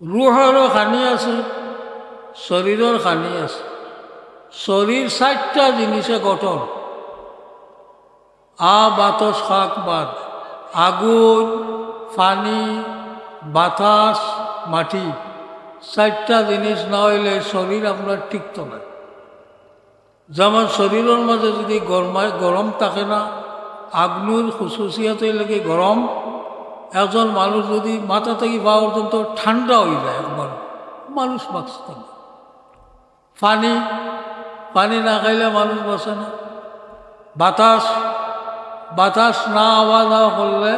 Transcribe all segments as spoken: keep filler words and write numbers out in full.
রুহরও খানি আছে, শরীরর খানি আছে। শরীর চাইরটা জিনিসে গঠন, আ, বাতাস, খাক, বাদ, আগুন, পানি, বাতাস, মাটি। চাইরটা জিনিস না অইলে শরীর আপনার টিকতো নায়। যেমন শরীরর মাঝে যদি গরমায়, গরম থাকে না, আগুনর খুসুসিয়াত অইলো গি গরম। একজন মানুষ যদি মাথা থাকি পা পর্যন্ত ঠান্ডা অই যায় একবার, মানুষ বাঁচতো না। পানি, পানি না খাইলে মানুষ বাঁচে না। বাতাস, বাতাস না আওয়া যাওয়া করলে,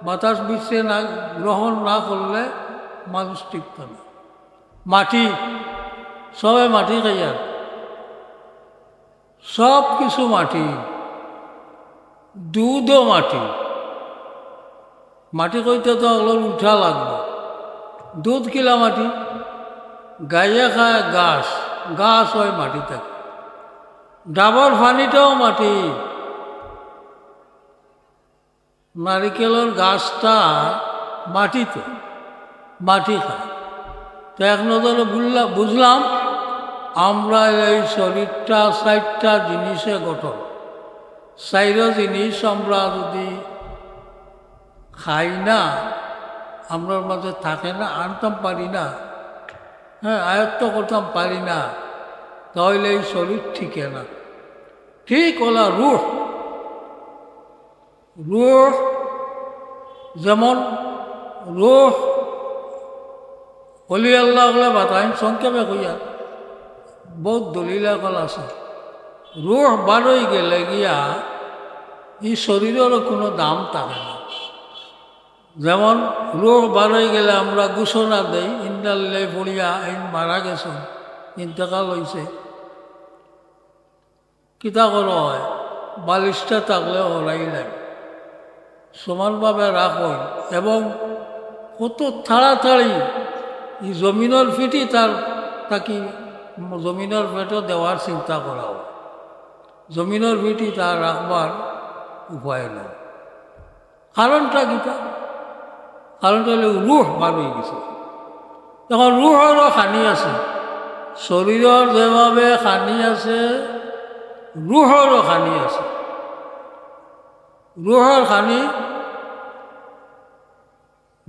বাতাস বিশ্বে না গ্রহণ না করলে মানুষ টিকতো না। মাটি, সবে মাটি খাইয়ার, সব কিছু মাটি, দুধও মাটি। মাটি কইতে তো অকলর উঠা লাগবো। দুধ কিলা মাটি? গাইয়ে খায় ঘাস, ঘাস অয় মাটি থাকি। ডাবর পানিটাও মাটি। নারিকেলর গাছটা মাটিতে, মাটি খায়। তো এক নজরে বুঝলা-, বুঝলাম, আমরা এই শরীরটা চাইরটা জিনিসে গঠন। চাইরো জিনিস আমরা যদি খাই না, আমরার মাঝে থাকে না, আনতাম পারি না, হ্যাঁ, আয়ত্ত করতাম পারি না, তাহলে এই শরীর টিকে না। ঠিক অলা রুহ, রুহ, যেমন রুহ অলি আল্লাহ অকলে বাতাইন, সংক্ষেপে কইয়া, বউত দলিল অকল আছে। রুহ বারই গেলে গিয়া ই শরীররও কুনু দাম থাকে না। যেমন রুহ বারই গেলে আমরা ঘোষণা দেই, ইন্না লিল্লাহি পড়িয়া এইন মারা গেছইন, ইন্তেকাল অইছে। কিতা করা অয়? বালিশটা থাকলে হরাইলাই, সমানভাবে রাখইন এবং কত তাড়াতাড়ি ই জমিনর ফিটি তার, তাকি জমিনর ফেটো দেওয়ার চিন্তা করা অয়। জমিনর ফিটি তার রাখবার উপায় নাই। কারণটা কিতা? কারণটা অইলো রুহ বারই গেছে। এখন রুহরও খানি আছে, শরীরর যেভাবে খানি আছে, রুহরও খানি আছে। রুহর খানি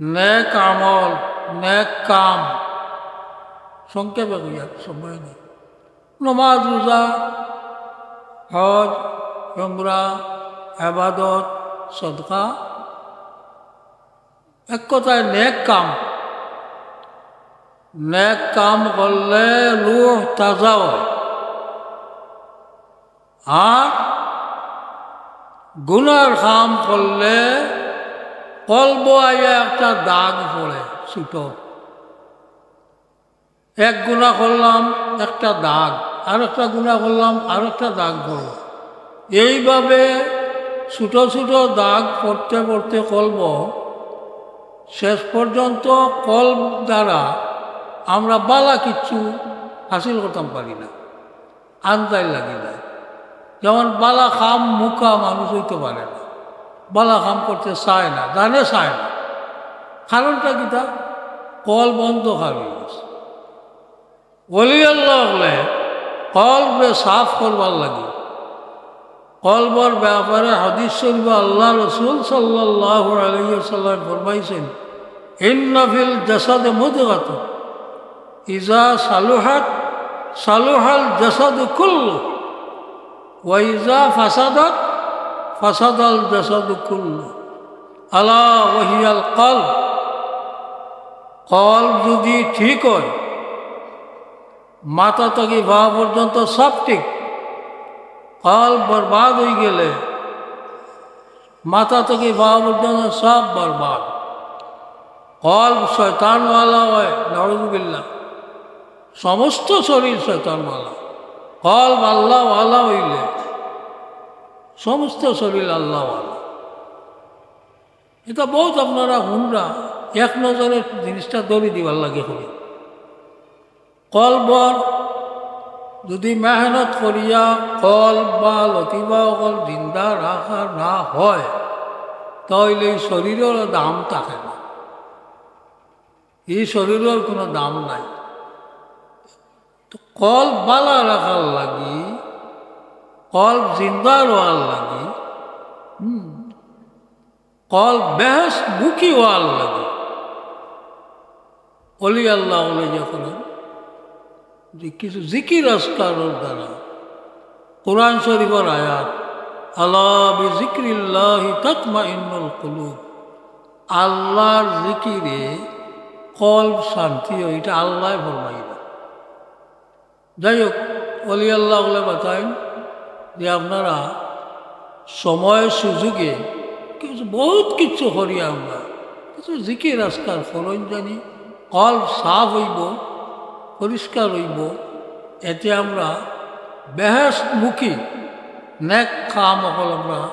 নেক আমল, নেক কাম, সংক্ষেপে কইয়ার, সময় নাই। নমাজ, রোজা, হজ, উমরা, ইবাদত, সদকা, এক কথায় নেক কাম। নেক কাম করলে রুহ তাজা অয়, আর গুনার কাম করলে কলবো আইয়া একটা দাগ পড়ে ছোট। এক গুনা করলাম, একটা দাগ, আর একটা গুনা করলাম, আর একটা দাগ পড়ল। এইভাবে ছোট ছোট দাগ পড়তে পড়তে কলবো, শেষ পর্যন্ত কলব দ্বারা আমরা বালা কিচ্ছু হাসিল করতাম পারি না। আন্দাইল লাগি যায়। যেমন বালা কাম মুখা মানুষ অইতো পারে না, বালা কাম করতে চায় না, জানে চায় না। কারণটা কিতা? কলব অন্ধকার অই গেছে। অলি আল্লাহ অকলে কলবরে সাফ করবার লাগি, কলবর ব্যাপারে হাদিস শরীফে আল্লাহ রসুল সাল্লাল্লাহু আলাইহি ওয়াসাল্লাম ফরমাইছইন, ইন্না ফিল জাসাদে মুদগাতান, ইজা সালুহাত সালুহাল জাসাদু কুল্লু, ওয়া ইজা ফাসাদাত ফাসাদাল জাসাদু কুল্লু, আলা ওয়াহিয়াল কলব। কলব যদি ঠিক অয়, মাথা থাকি পা পর্যন্ত সব ঠিক। কলব বরবাদ অই গেলে মাথা থাকি পা পর্যন্ত সব বরবাদ। কলব শয়তানওয়ালা অয়, নাউজুবিল্লাহ। সমস্ত শরীর শয়তানওয়ালা। কলব আল্লাহওয়ালা অইলে সমস্ত শরীর আল্লাহওয়ালা। ইটা বউত আপনারা হুনরা, এক নজরে জিনিসটা ধরি দিবার লাগি করি। কলবর যদি মেহনত করিয়া কলব বা লতিফা অকল জিন্দা রাখা না অয়, তাইলে ই শরীরর দাম থাকে না। এই শরীরর কোনো দাম নাই। তো কলব বালা রাখার লাগি, কলব জিন্দা রওয়ার লাগি, হুম, কলব বেহেশতমুখী অওয়ার লাগি অলি আল্লাহ অকলে যখন যে কিছু জিকির আজকারর দ্বারা, কোরআন শরীফর আয়াত, "আলা বিজিকরিল্লাহি তাতমাইন্নুল কুলুব", আল্লাহর জিকিরে কলব শান্তি অয়, ইটা আল্লায় ফরমাইবা। যাই হোক, অলি আল্লাহ অকলে বাতাইন যে আপনারা সময় সুযোগে কিছু, বহুত কিছু করি আমরা, কিছু জিকির আজকার করইন জানি, কলব সাফ অইবো, পরিষ্কার অইবো, এতে আমরা বেহেশতমুখী নেক কাম অকল আমরা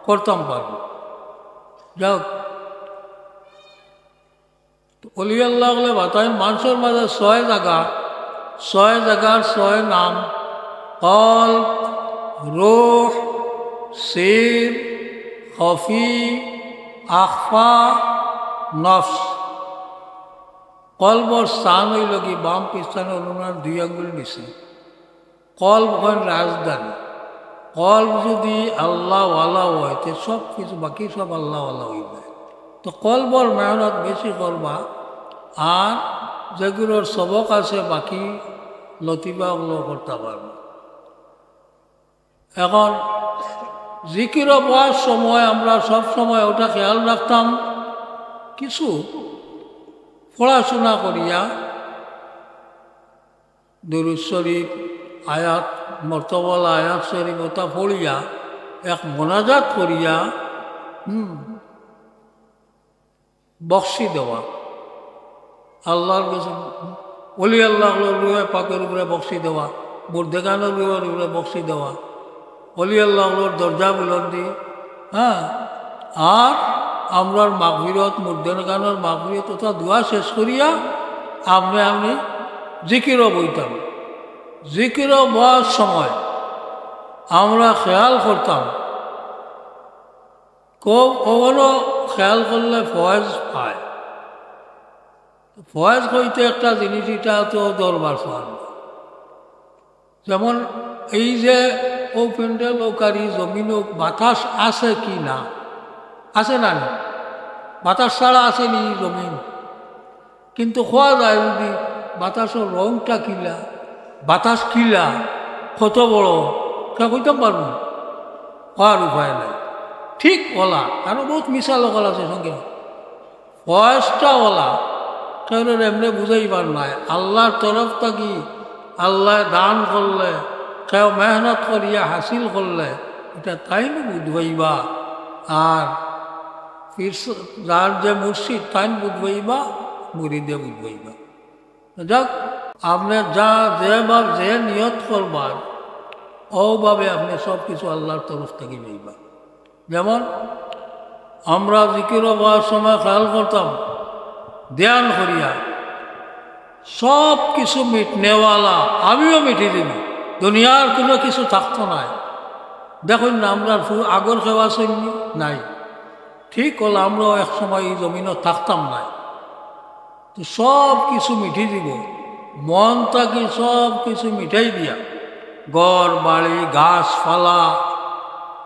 করতাম পারবো। যাই হোক, তো অলি আল্লাহ অকলে বাতাইন মানষর মাঝে ছয় জাগা, ছয় জাগার ছয় নাম, কলব, রূহ, সির, খফি, আখফা, নফস। কলবর স্থান অইলো কি বাম পিস্তানর উনার দুই আঙ্গুল নিচে। কলব অইল রাজধানী। কলব যদি আল্লাহওয়ালা অয়, তে সব কিছু, বাকি সব আল্লাহওয়ালা অইযায়। তো কলবর মেহনত বেশি করবা, আর যেগুলোর সবক আছে, বাকি লতিফা অগুলো করতা পারবা। এখন জিকির বওয়ার সময় আমরা সব সময় ওটা খেয়াল রাখতাম, কিছু পড়াশোনা করিয়া দুরূদ শরীফ, আয়াত, মর্তবালা আয়াত শরীফ ওটা পড়িয়া, এক মোনাজাত করিয়া, হুম, বকশি দেওয়া। আল্লাহর কাছে অলি আল্লাহ অকলর রুহে পাকর উপরে বকশি দেওয়া, মুর্দেগানর রুহের উপরে বকশি দেওয়া, অলি আল্লাহ অকলর দরজা বুলন্দি, হ্যাঁ, আর আমরার মাগফিরত, মুর্দেগানর মাগফিরত, ওটা দোয়া শেষ করিয়া আপনে আমি জিকিরো বইতাম। জিকিরো বওয়ার সময় আমরা খেয়াল করতাম, খুব কখনো খেয়াল করলে ফয়েজ পায়। ফয়েজ কইতে একটা জিনিস, এটা তো দরবার সওয়াল। যেমন এই যে ও প্যান্ডেল ও কারি জমিন ও বাতাস আছে কি না, আছে না নি? বাতাস ছাড়া আছে নি জমিন? কিন্তু কওয়া যায় যদি বাতাসর রংটা কিলা, বাতাস কিলা, কত বড়, তা কইতাম পারবো? কওয়ার উপায় নাই। ঠিক ওলা, আরো বহুত মিসাল অকল আছে সঙ্গে। ফয়েজটা ওলা, কেউরে এমনে বুঝাইবার নাই। আল্লাহর তরফ থাকি আল্লায় দান করলে, কেউ মেহনত করিয়া হাসিল করলে, এটা তাইন বুঝবাইবা। আর পীর স-, যার যে মুর্শিদ, তাইন বুঝবাইবা, মুরিদে বুঝবাইবা। যাক, আপনে যা, যেভাবে, যে নিয়ত করবার, ওভাবে আপনে সব কিছু আল্লাহর তরফ থাকি পাইবা। যেমন আমরা জিকির করার সময় খেয়াল করতাম, ধ্যান করিয়া, সব কিছু মিটনেওয়ালা, আমিও মিটি দিমু, দুনিয়ার কোনো কিছু থাকতো নায়। দেখইন না, আমরার পূ-, আগর কেউ আছইন নি? নাই। ঠিক অলা, আমরাও এক সময় এই জমিনো থাকতাম নায়। তো সব কিছু মিটি দিব, মন থাকি সব কিছু মিটাই দিয়া, ঘর বাড়ি, গাছপালা,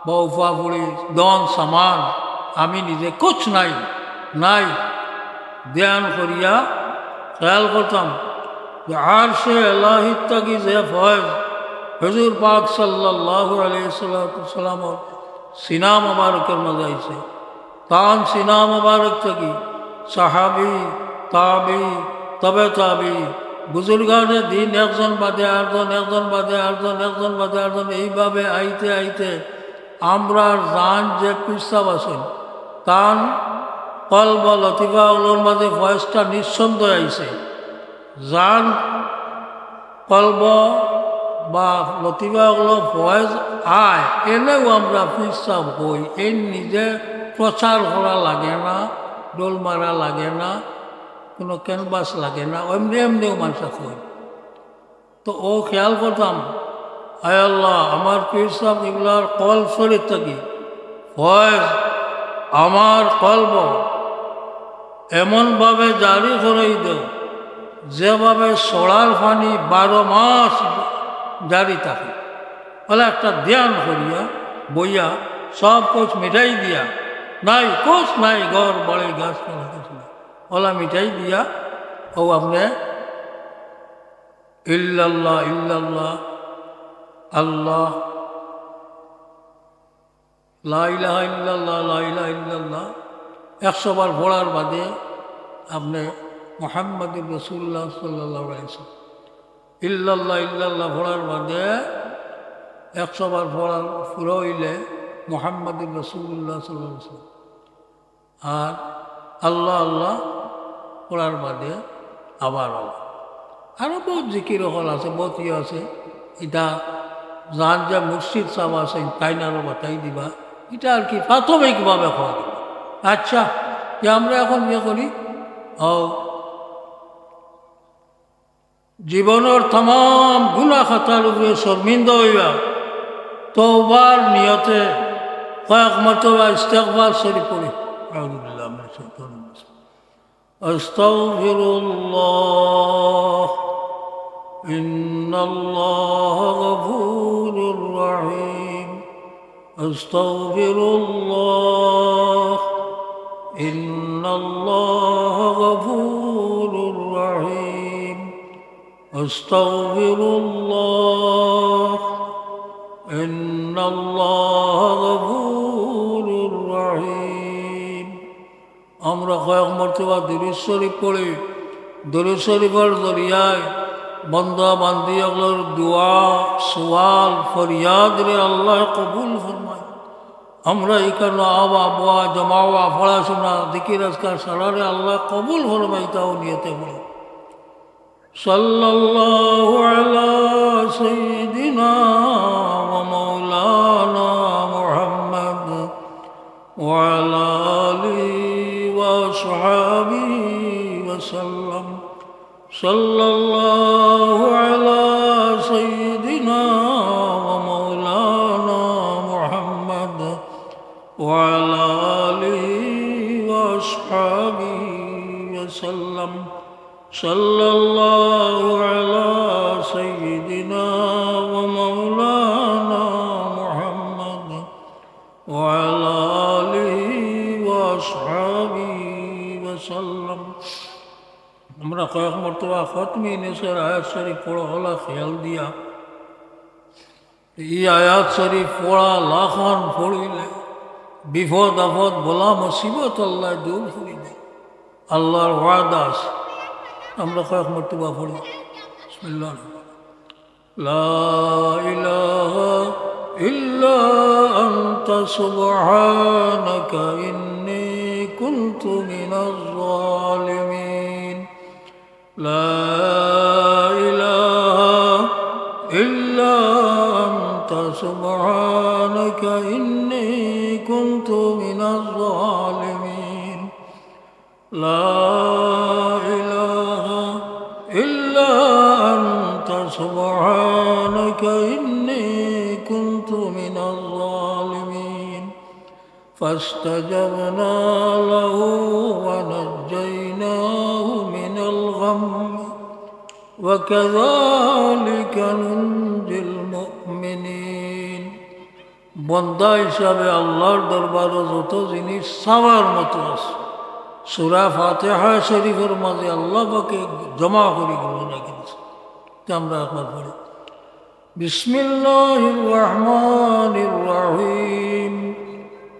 বউ ফুয়া ফুড়ি, ধন সামান, আমি নিজে কুছ নাই, নাই। ধ্যান করিয়া খেয়াল করতাম যে আরশে এলাহির থাকি যে ফয়েজ হুজুর পাক সাল্লাল্লাহু আলাইহি সাল্লামর সিনা মোবারকের মাঝে আইছে, তান সিনা মোবারক থাকি সাহাবি, তাবি, তবে তাবি, বুজুর্গানে দিন একজন বাদে আরজন, একজন বাদে আরজন, একজন বাদে আরজন, এইভাবে আইতে আইতে আমরার জান যে পীর সাব আছইন, তান কলব লতিফা অকলর মাঝে ফয়েজটা নিঃসন্দেহে আইছে। জান কলব বা লতিফা অকলর ফয়েজ আয়, এনেও আমরা পীর সাব কই, এই নিজে প্রচার করা লাগে না, ঢোল মারা লাগে না, কোনো ক্যানভাস লাগে না, এমনে এমনেও মানষে কই। তো ও খেয়াল করতাম, আয় আল্লাহ, আমার পীর সাব কিবলার কলব শরীফ থাকি ফয়েজ আমার কলব এমনভাবে জারি করাই দেও, যেভাবে ছড়ার পানি বারো মাস জারি থাকে। অলা একটা ধ্যান করিয়া বইয়া সব কষ্ট মিটাই দিয়া, নাই কষ্ট নাই, ঘর বাড়ি গাছপালা কিছু নাই, অলা মিটাই দিয়া, ও আপনে ইল্লাল্লাহ, ইল্লাল্লাহ, আল্লাহ, লা ইলাহা ইল্লাল্লাহ, লা ইলাহা ইল্লাল্লাহ একশো বার পড়ার বাদে আপনে মুহাম্মাদুর রাসূলুল্লাহ সাল্লাল্লাহু আলাইহি ওয়াসাল্লাম, ইল্লাল্লাহ, ইল্লাল্লাহ পড়ার বাদে একশো বার পড়ার পুরা অইলে মুহাম্মাদুর রাসূলুল্লাহ সাল্লাল্লাহু আলাইহি ওয়াসাল্লাম। আর আল্লাহ আল্লাহ পড়ার বাদে আবার আল্লাহ। আরো বহুত জিকির অকল আছে, বহুত ইয়ে আছে। ইটা যান যে মুর্শিদ সাব আছে, তাইন আরো বাতাই দিবা। ইটা আর কি প্রাথমিকভাবে কওয়া দিবা। আচ্ছা, যে আমরা এখন ইয়ে করি, ও জীবনর তামাম গুনাহ খাতার উপরে শর্মিন্দা অইবা, তওবার নিয়তে কয়েক মর্তবা ইস্তেগফার শরীফ পড়ি। আউযু বিল্লাহি মিনাশ শাইতানির রাজীম। أستغفر الله، إن الله غفور رحيم. أستغفر الله، إن الله غفور رحيم. أستغفر الله، إن الله غفور رحيم. আমরা কয়েক মর্তবা দুরূদ শরীফ পড়ি। দুরূদ শরীফর জরিয়ায় বান্দা বান্দি অকলর দোয়া, সওয়াল, ফরিয়াদরে আল্লায় কবুল ফরমায়। আমরা ইখানো আওয়া, বওয়া, জমা অওয়া, পড়াশুনা, জিকির আজকার সারারে আল্লায় কবুল ফরমাইতা অউ নিয়তে পড়ি। صلى الله على سيدنا ومولانا محمد وعلى آله وأصحابه وسلم. صلى الله على سيدنا ومولانا محمد وعلى آله وأصحابه وسلم. صلى الله على سيدنا ومولانا محمد وعلى آله وأصحابه وسلم. আমরা কয়েক মর্তবা খতমে ইউনূসর আয়াত শরীফ পড়ো, অলা খেয়াল দিয়া। ই আয়াত শরীফ পড়া লাখান পড়িলে বিপদ আপদ বালা মুসিবত আল্লায় দূর করি দেয়। আল্লাহর ওয়াদা আছে। আমরা কয়েক মর্তবা পড়ি। বিসমিল্লাহ। لا إله إلا أنت سبحانك إني كنت من الظالمين. لا إله إلا أنت سبحانك إني كنت من الظالمين. لا إله إلا أنت سبحانك إني كنت من الظالمين. فاستجبنا له ونجيناه من الغم وكذلك ننجي المؤمنين. বন্দা হিসাবে আল্লাহর দরবারো যত জিনিস চাওয়ার মতো আছে, সূরা ফাতিহা শরীফর মাঝে আল্লাহ পাকে জমা করি গেল না কিন্তু। তে আমরা একবার পড়ি। بسم الله الرحمن الرحيم.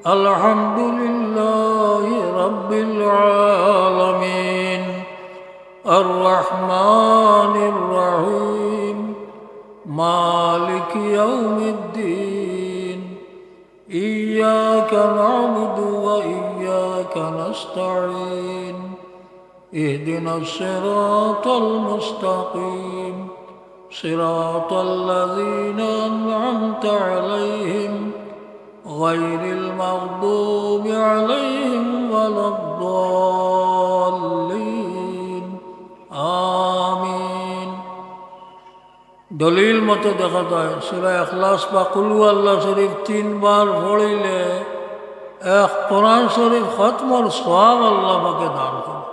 الحمد لله رب العالمين. الرحمن الرحيم. مالك يوم الدين. إياك نعبد وإياك نستعين. اهدنا الصراط المستقيم. صراط الذين أنعمت عليهم غير المغضوب عليهم ولا الضالين. آمين. দলিল মতে দেখা যায়, সূরা ইখলাস বা কুল হু আল্লাহ শরীফ তিনবার পড়িলে এক কোরআন শরীফ খতমর সওয়াব আল্লাহ পাকে দান করে।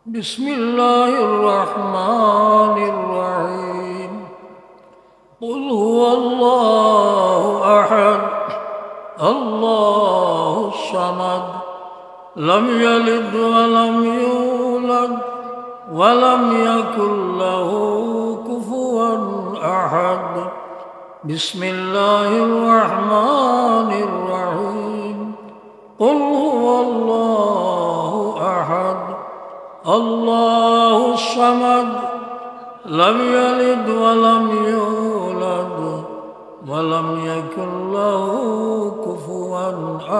بسم الله الرحمن الرحيم. قل هو الله أحد، الله الصمد، لم يلد ولم يولد، ولم يكن له كفوا أحد. بسم الله الرحمن الرحيم. قل هو الله أحد، الله الصمد، لم يلد ولم يولد، ولم يكن له كفوا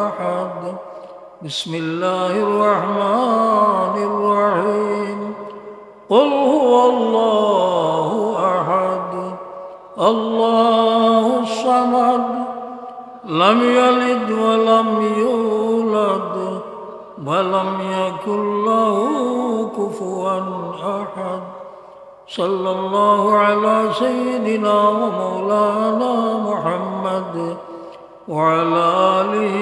أحد. بسم الله الرحمن الرحيم. قل هو الله أحد، الله الصمد، لم يلد ولم يولد، ولم يكن له كفوا أحد. صلى الله على سيدنا ومولانا محمد وعلى آله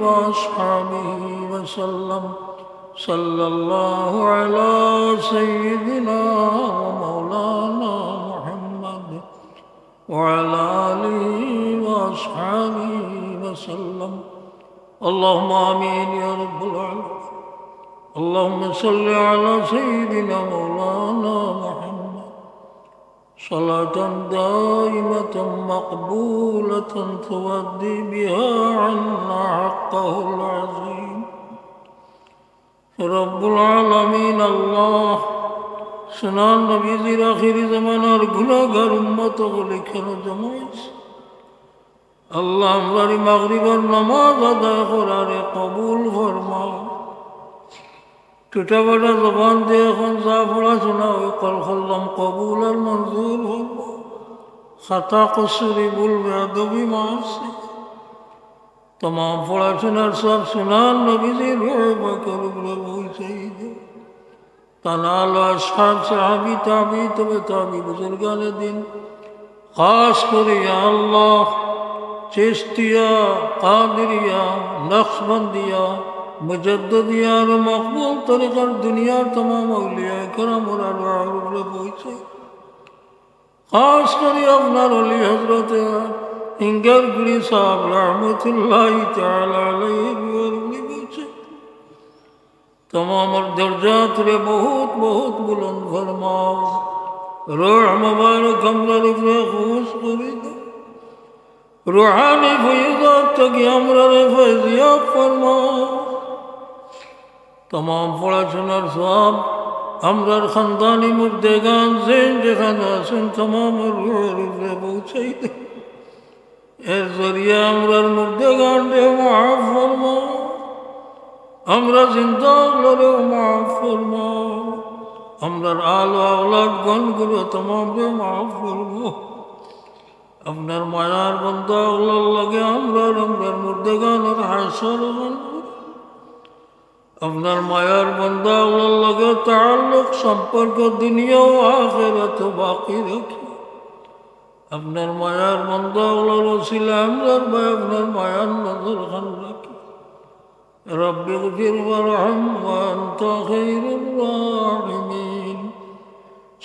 وأصحابه وسلم. صلى الله على سيدنا ومولانا محمد وعلى آله وأصحابه وسلم. اللهم آمين يا رب العالمين. اللهم صل على سيدنا مولانا محمد صلاة دائمة مقبولة تؤدي بها عنا حقه العظيم. রব্বুল আলামিন আল্লাহ, সোনার নবীজির আখিরি জমানার গুনাহগার উম্মত অকল ইখানো জমা অইছে। আল্লাহ, আমরার ই মাগরিবর নামাজ আদায় করারে কবুল ফরমাও। টুটা ফাটা জবান দিয়া অখন যা পড়াশুনা অয়, কল করলাম কবুল আর মঞ্জুর ফরমাও। খাতা, কসুরি, ভুল, বেয়াদবি, মাফ চাই। তমাম পড়াশুনার সওয়াব সোনার নবীজির রুহে পাকর উপরে পৌঁছাই দেও। তান আল আসহাব, সাহাবী, তাবী, তবে তাবী, বুজুর্গানে দিন, খাস করি ইয়া আল্লাহ, চিশতিয়া, কাদেরিয়া, নকশবন্দিয়া, মুজাদ্দদিয়া আর মকবুল তরিকার দুনিয়ার তমাম আউলিয়া কেরামর আরওয়াহর উপরে পৌঁছাই। খাস করি আপনার অলি হজরতে হিঙ্গারগুড়ি সাহেব রহমতুল্লাহি তাআলা আলাইহির রুহের উপরে পৌঁছাই। তমামর দরজাতরে বহুত বহুত বুলন্দ ফরমাও। রুহ মুবারক আমরার উপরে খুশ করি দেও। রুহানি ফৈজাত থাকি আমরারে ফৈজিয়াব ফরমাও। তমাম পড়াশুনার সওয়াব আমরার খানদানি মুর্দেগান যেন যেখানো আছইন, তমামর রুহের উপরে পৌঁছাই দেও। এর জরিয়া আমরার মুর্দেগানরে মাফ ফরমাও, আমরা জিন্দা অকলরেও মাফ ফরমাও, আমরার আল আওলাদ গণ গুরু তমামরে মাফ ফরমাও। আপনার মায়ার বান্দা অকলর লগে আমরার, আমরার মুর্দেগানর হাশর গণ গুরু। আপনার মায়ার বান্দা অকলর লগে তাআল্লুক সম্পর্ক দুনিয়া ও আখিরাতো বাকি রাখি। আপনার মায়ার বান্দা অকলর উসিলায় আমরার বায় আপনার মায়ার নজর খান রাখি। رب اغفر وارحم وأنت خير الراحمين.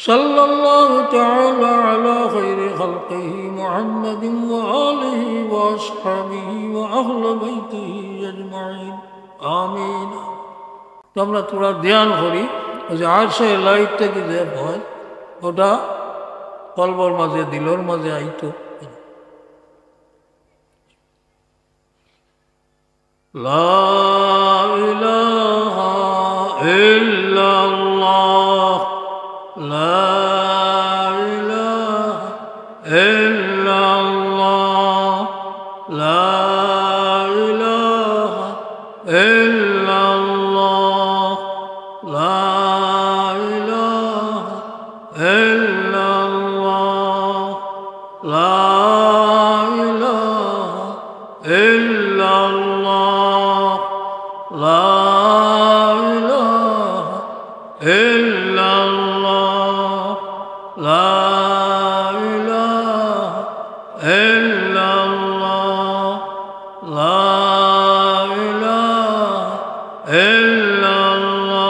صلى الله تعالى على خير خلقه محمد وآله وأصحابه وأهل بيته أجمعين. آمين. তো আমরা থুড়া ধ্যান করি, ওই যে আরশে ইলাহিত থাকি যে ভয়, ওটা কলবর মাঝে, দিলর মাঝে আইতো। لا إله إلا الله. لا إله إلا الله. لا إله إلا الله. لا إله إلا الله. لا إله إلا الله. لا إله إلا الله. لا إله إلا الله. لا إله إلا الله.